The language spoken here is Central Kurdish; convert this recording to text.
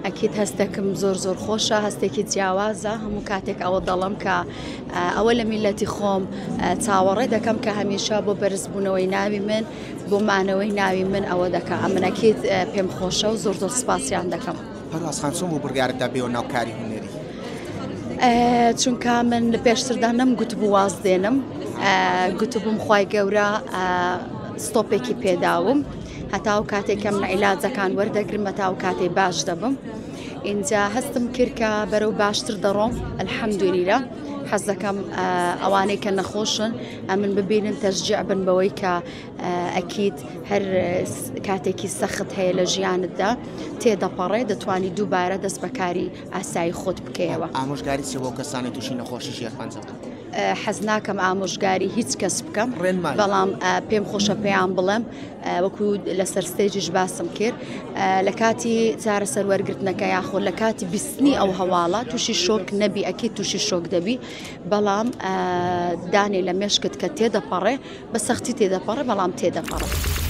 ئەکید هەستەکم زۆر زۆر خۆشە، هەستێکی جیاوازە، هەموو کاتێک ئەوە دەڵێم کە ئەوە لە میللەتی خۆم چاوەڕێ دەکەم کە هەمیشە بۆ بەرزبوونەوەی ناوی من، بۆ مانەوەی ناوی من ئەوە دەکا. ئەمن ئەکید پێم خۆشە و زۆر زۆر سپاسیان دەکەم. پەرواز خان چۆن بوو بڕیارت دا بێیەوە ناو کاری هونەری؟ چونکە من لە پێشتردا نەمگوتبوو واز دێنم، گوتبووم خوای گەورە ستۆپێکی پێداوم. هەتاو کاتێک کە من عیلاجەکان وەردەگرم هەتاو کاتێ باش دەبم ئینجا هەستم کرد کە بەرەو باشتر دەڕۆم الحەمدولیلە حەز دەکەم ئەوانەی کە نەخۆشن ئەمن ببینن تەشجیع بن بەوەی کە ئەکید هەر کاتێکی سەخت هەیە لە ژیانتدا تێدەپەڕێ دەتوانی دووبارە دەست بەکاری ئاسایی خۆت بکەیەوە. ئامۆژگاری چیە بۆ کەسانی تووشی نەخۆشی شێرپەنجە بوون؟ حەز ناکەم ئامۆژگاری هیچ کەس بکەم بەڵام پێم خۆشە پێیان بڵێم وەکو لەسەر ستەیجیش باسم کرد لە کاتی چارەسەر وەرگرتنەکە یاخۆ لە کاتی بیستنی ئەو هەواڵە تووشی شۆک نەبی ئەکی تووشی شۆک دەبی بەڵام دانێ لە مێشکت کە تێدەپەڕێ بە سەختی تێدەپەڕێ بەڵام تێدەپەڕێ.